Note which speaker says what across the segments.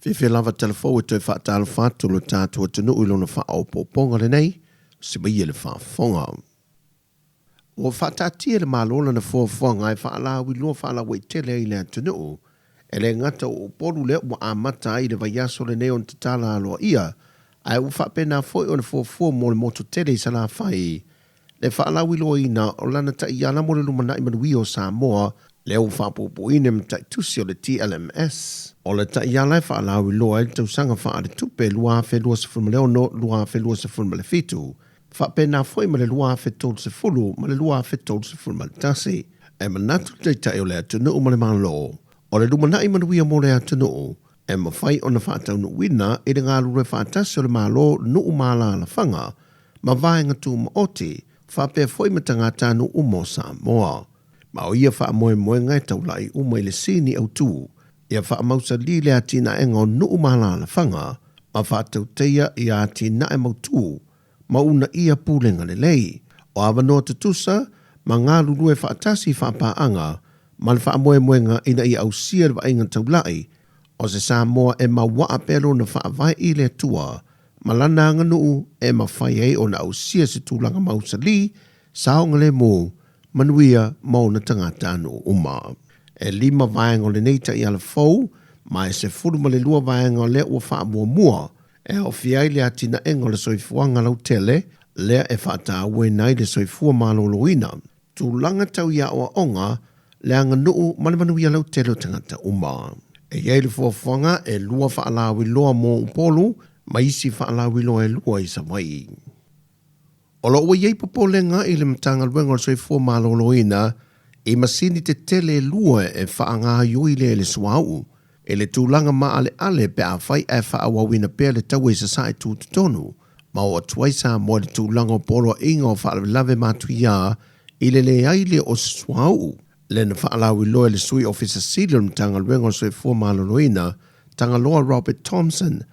Speaker 1: Fiafia lava tala fou e toe faatalofa atu lo tatou atunuu i lona faaopoopoga lenei, simaia le faafofoga. Ua faataatia e le Malo lana fuafuaga e faalauiloa faalauaitele ai le atunuu, e le gata o Upolu lea ua amata ai le vaiaso lenei ona tatala aloaia, ae ua faapena foi ona fuafua mo le motu tele i Salafai le faalauiloaina o lana taiala mo le lumanai manuia o Samoa, lea ua faapuupuuina i mataitusi o le TLMS. O le taiala e faalauiloa ai le tausaga faaletupe 2026/2027, faapena foi ma le 2030 ma le 2031. E manatu le Taitai o le atunuu ma le Malo, o le lumanai manuia mo le atunuu, e mafai ona faataunuuina i le galulue faatasi o le Malo, nuu ma alaalafaga, ma vaega tumaoti, faapea foi ma tagatanuu uma o Samoa. Ma o ia faamoemoega e taulai uma i le sini autu, ia faamausali le atinaega o nuu ma alaalafaga, ma faatautaia ia atinae mautu, ma uunaia pulega lelei. O avanoa tutusa ma galulue faatasi faapaaga ma le faamoemoega ina ia ausia le vaaiga taulai o se Samoa e mauaa pea lona faavae i le Atua ma lana aganuu e mafai ai ona ausia se tulaga mausali, saogalemu, manuia ma ona tagatanuu uma. E 5 vaega o lenei taiala fou, ma e 12 vaega o lea ua faamuamua e aofia ai le atinaega o le soifuaga lautele, lea e faatauaina ai le soifua maloloina, tulaga tau i aoaoga, le aganuu ma le manuia lautele o tagata uma. E i ai le fuafuaga e 2 faalauiloa mo Upolu ma isi faalauiloa e 2 i Savaii. O lo o ua i ai popolega i le Matagaluega o le Soifua Maloloina i masini tetele e 2 e faagaoioi lea i le suauu, i le tulaga maaleale pe afai ae faaauauina pea le taua i sasae tutotonu, ma oo atu ai Samoa i le tulaga o poloaiga o faalavelave matuia i le leai lea o se suauu. Lea na faalauiloa e le Sui Ofisa Sili o le Matagaluega o le Soifua Maloloina, Tagaloa Robert Thompson,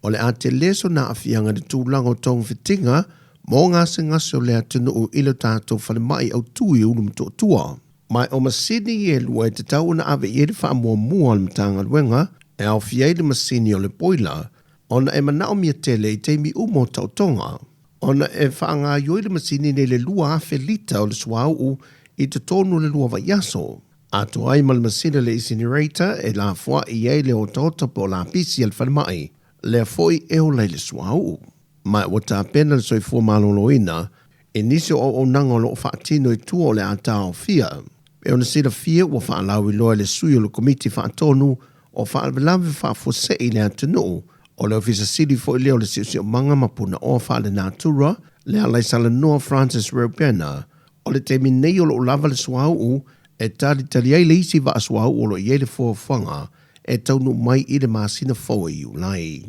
Speaker 1: o le a tele sona aafiaga i le tulaga o togafitiga mo gasegase o le atunuu i le tatou falemai autu i Ulumotootua. Ma o masini e 2 e tatau ona ave i ai le faamuamua o le Matagaluega e aofia ai le masini o le boiler, ona e manaomia tele i taimi uma o taotoga, ona e faagaoioi le masini nei le 2,000 lita o le suauu i totonu o le 2 vaiaso. Atoa ai ma le masini le incinerator e lafoai ai le otaota po o lapisi a le falemai, lea foi e ola i le suauu. Ma ua tapena le Soifua Maloloina i nisi o auaunaga o lo o faatino i tua o le a taofia. E ona silafia ua faalauiloa e le sui o le Komiti Faatonu o Faalavelave Faafuasei i le atunuu, o le Ofisa Sili foi lea o le Siosiomaga ma Punaoa Faalenatura, le Alaisalanoa Francis Reubena, o le taimi nei o lo o lava le suauu e talitali ai le isi vaa suauu o lo o i ai le fuafuaga e taunuu mai i le masina fou e Iulai.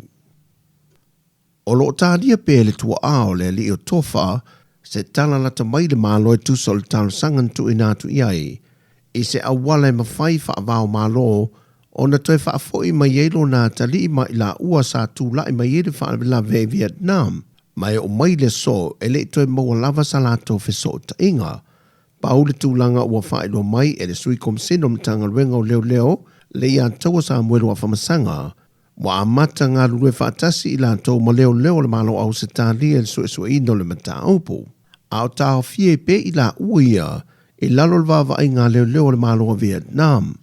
Speaker 1: O lo o talia pea le tuaa o le alii o Tofa se tala lata mai le Malo e tusa o le talosaga na tuuina atu i ai, i se auala e mafai faavao Malo ona toe faafoi mai ai lona atalii ma i laua sa tulai mai ai le faalavelave i Vietnam, ma e oo mai le aso e le i toe maua lava sa latou fesootaiga. Pau le tulaga ua faailoa mai e le Sui Komisina o Matagaluega o Leoleo le ia Taua Samuelu Afamasaga, ua amata galulue faatasi i latou ma leoleo o le Malo o Ausetalia i le suesueina o le mataupu. A o taofia i pea i laua ia i lalo o le vaavaaiga a leoleo o le Malo o Vietnam.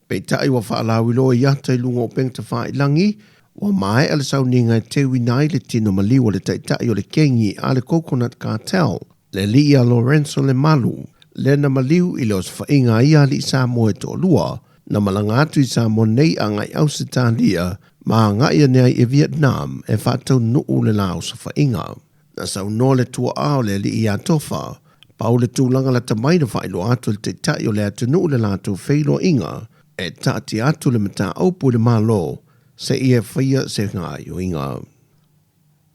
Speaker 1: Peitai ua faalauiloa i ata i luga o upega tafailagi, ua maea le sauniga e teuina ai le tino maliu o le taitai o le kengi a le Coconut Cartel, le alii ia Lorenzo Lemalu, lea na maliu i le osofaiga a ia alii Samoa e toalua, na malaga atu i Samoa nei agai Ausetalia ma agai ane ai i Vietnam e faataunuu le la osofaiga. Na saunoa le tuaa o le alii ia Tofa, pau le tulaga lata mai na faailoa atu e le taitai o le atunuu le latou feiloaiga e taatia atu le mataupu i le Malo seia faia se gaoioiga.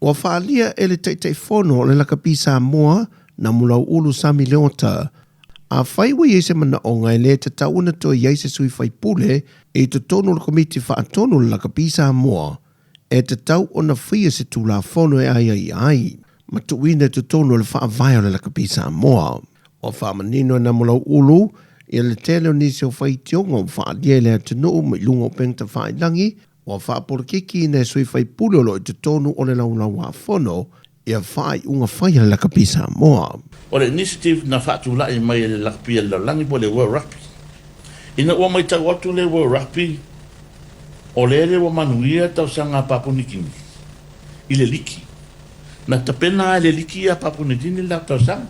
Speaker 1: Ua faaalia e le Taitaifono o le Lakapi Samoa na Mulauulu Sami Leota, afai ua i ai se manaoga e le tatau ona toe i ai se sui faipule i totonu o le Komiti Faatonu o le Lakapi Samoa, e tatau ona faia se Tulafono e aiaia ai ma tuuina i totonu o le Faavae o le Lakapi Samoa. Ua faamanino e Namulauulu ia le tele o nisi o faitioga ua faaalia i le atunuu ma i luga o upega tafailagi. Ua faapolokikiina e sui faipule o lo o i totonu o le Laulau-a-Fono ia faaiuga fai a le Lakapi Samoa.
Speaker 2: O le initiative na faatulai mai e le Lakapi a le Lalolagi po o le World Rugby. Ina ua matau atu le World Rugby o lele ua manuia tausaga a Papua New Guinea i le liki. Na tapena lava e le liki ia Papua New Guinea le latou tausaga.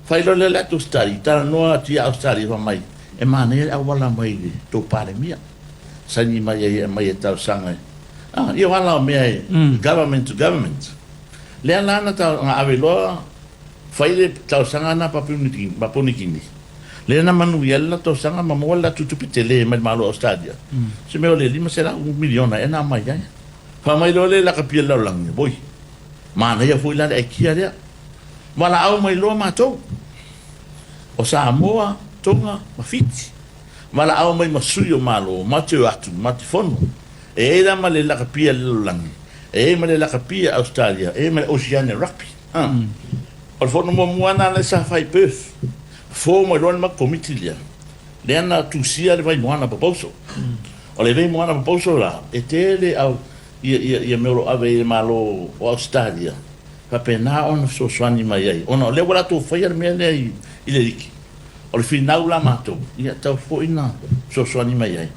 Speaker 2: Fai loa lea o le latou study, talanoa atu ia Ausetalia fai mai, e manaia le auala mai i le tou Palemia. Saini mai ai e aumai e talosaga e, ah, ia o ala o mea e government to government. Lea la na, na ave loa fai le talosaga na Papua New Guinea. Lea na manuia ai le latou talosaga ma maua le latou tupe tele mai le Malo o Australia. Se mea o le 500 miliona ea na aumai ai. Fai mai loa le lakapi a le lalolagi, oi, manaia foi la le aikia lea. Valaau mai loa matou, o Samoa, Tonga ma Fiti. Valaau mai ma sui o Malo ma te o atu ma te fono. E i ai la ma le lakapi a le lalolagi, e i ai ma le lakapi a Australia, e i ai ma le Oceania Rugby. A. O le fono muamua lena lea sa fai i Perth. Fofo mai loa le matou komiti lea, lea na tusia le Vaimoana proposal. O le Vaimoana proposal la, e tele au ia, ia, ia mea o lo o ave i le Malo o Ausetalia, faapena ona fesoasoani mai ai, ona o lea ua latou faia le mea lea i, i le liki. O le finau la matou, ia tatau foi na fesoasoani mai ai.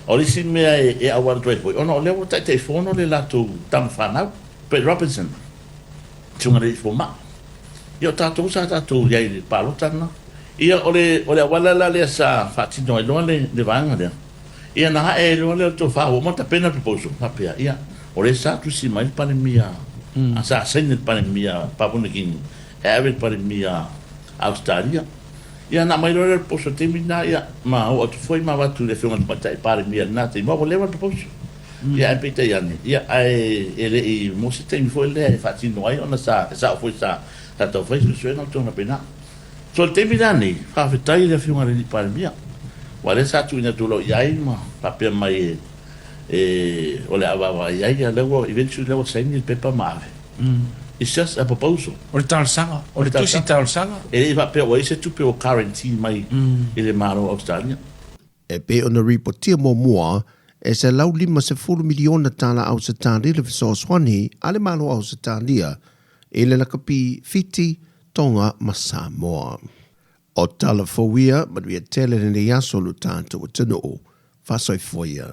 Speaker 2: O le isi mea e, e auala atu ai foi, ona o lea ua taitaifono le latou tama fanau, Brett Robinson, susuga i le alii fomai. Ia o tatou sa tatou i ai i le palota lena. Ia o le, o le auala la lea sa faatino ai loa le, le vaega lea, ia na ae ai loa lea o le tofa ua uma ona tapena le proposal, faapea, ia, o lea sa tusi mai le Palemia, mm. sa saini le Palemia Papua New Guinea, e ave le Palemia Ausetalia. Ia na aumai loa lea o le proposal i le taimi lena, ia, ma oo atu foi ma avatu i le Afioga i le Tamaitai Palemia i lena taimi, aua ua leva le proposal. Ia ae peitai ane, ia, ae e le i maua se taimi foi lea e faatino ai ona sa, e sao foi sa, sa tau fai suesuega ma tulaga faapena. So i le taimi la nei, faafetai i le Afioga i le Alii Palemia, aua o lea sa tuuina atu loa i ai ma faapea mai e, e, o le a vaavaai ai, ia lea ua, eventually lea ua saini le pepa ma ave. It's just a proposal.
Speaker 3: O le talosaga, o le tusi talosaga.
Speaker 2: E le i faapea ua i ai se tupe ua guarantee mai i le Malo o Ausetalia.
Speaker 1: E pei ona ripotia muamua, e $150 miliona tala Ausetalia le fesoasoani a le Malo o Ausetalia i le lakapi Fiti, Tonga ma Samoa. O tala fou ia, manuia tele lenei aso lo tatou atunuu. Faasoifua ia.